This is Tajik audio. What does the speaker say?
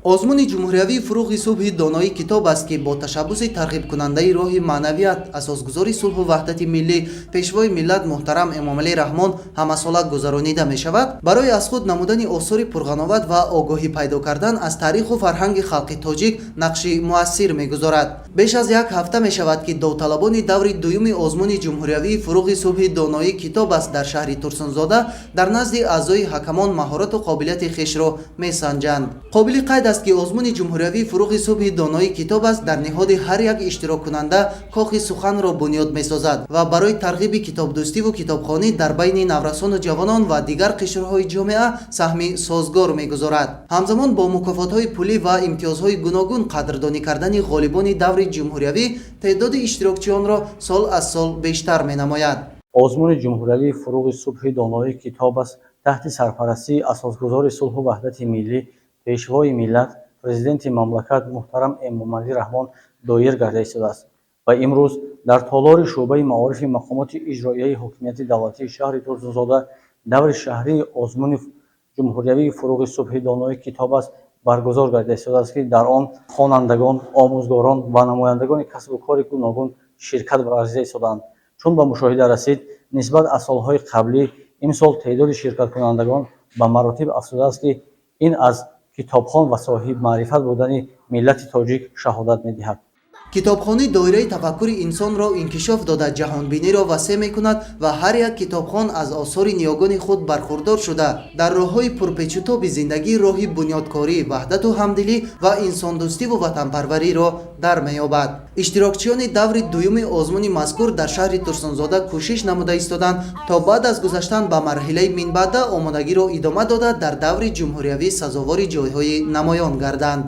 Озмуни ҷумҳуриявии «Фурӯғи субҳи доноӣ китоб аст», ки бо ташаббуси тарғибкунандаи роҳи маънавият, асосгузори сулҳу ваҳдати миллӣ, Пешвои миллат муҳтарам Эмомалӣ Раҳмон ҳамасола гузаронида мешавад, барои аз худ намудани осори пурғановат ва огоҳӣ пайдо кардан аз таъриху фарҳанги халқи тоҷик нақши муассир мегузорад. Беш аз як ҳафта мешавад, ки довталабони даври дуюми озмуни ҷумҳуриявии «Фурӯғи субҳи доноӣ китоб аст» дар шаҳри Турсунзода дар назди аъзои ҳакамон маҳорату қобилияти хешро месанҷанд. Қобили қайд аст, ки озмуни ҷумҳуриявии «Фурӯғи субҳи доноӣ китоб аст» дар ниҳоди ҳар як иштироккунанда кохи суханро бунёд месозад ва барои тарғиби китобдӯстиву китобхонӣ дар байни наврасону ҷавонон ва дигар қишрҳои ҷомеа саҳми созгор мегузорад. Ҳамзамон бо мукофотҳои пулӣ ва имтиёзҳои гуногун қадрдонӣ кардани ғолибони даври ҷумҳуриявӣ теъдоди иштирокчиёнро сол аз сол бештар менамояд. Озмуни ҷумҳуриявии «Фурӯғи субҳи доноӣ китоб аст» таҳти сарпарастии асосгузори сулҳу ваҳдати миллӣ, Пешвои миллат, Президенти мамлакат муҳтарам Эмомалӣ Раҳмон доир гарда истодааст ва имрӯз дар толори шӯъбаи маорифи мақомоти иҷроияи ҳокимияти давлатии шаҳри Турсунзода даври шаҳрии озмуни ҷумҳуриявии «Фурӯғи субҳи доноӣ китоб аст» баргузор гарда истодааст, ки дар он хонандагон, омӯзгорон ва намояндагони касбу кори гуногун ширкат варзида истодаанд. Чун ба мушоҳида расид, нисбат аз солҳои қаблӣ имсол теъдоди ширкаткунандагон ба маротиб афзудааст, ки ин аз китобхон ва соҳибмаърифат будани миллати тоҷик шаҳодат медиҳад. Китобхонӣ доираи тафаккури инсонро инкишоф дода, ҷаҳонбиниро васеъ мекунад ва ҳар як китобхон аз осори ниёгони худ бархурдор шуда, дар роҳҳои пурпечутоби зиндагӣ роҳи бунёдкорӣ, ваҳдату ҳамдилӣ ва инсондӯстиву ватанпарвариро дар меёбад. Иштирокчиёни даври дуюми озмуни мазкур дар шаҳри Турсунзода кӯшиш намуда истоданд, то баъд аз гузаштан ба марҳилаи минбаъда омодагиро идома дода, дар даври ҷумҳуриявӣ сазовори ҷойҳои намоён гарданд.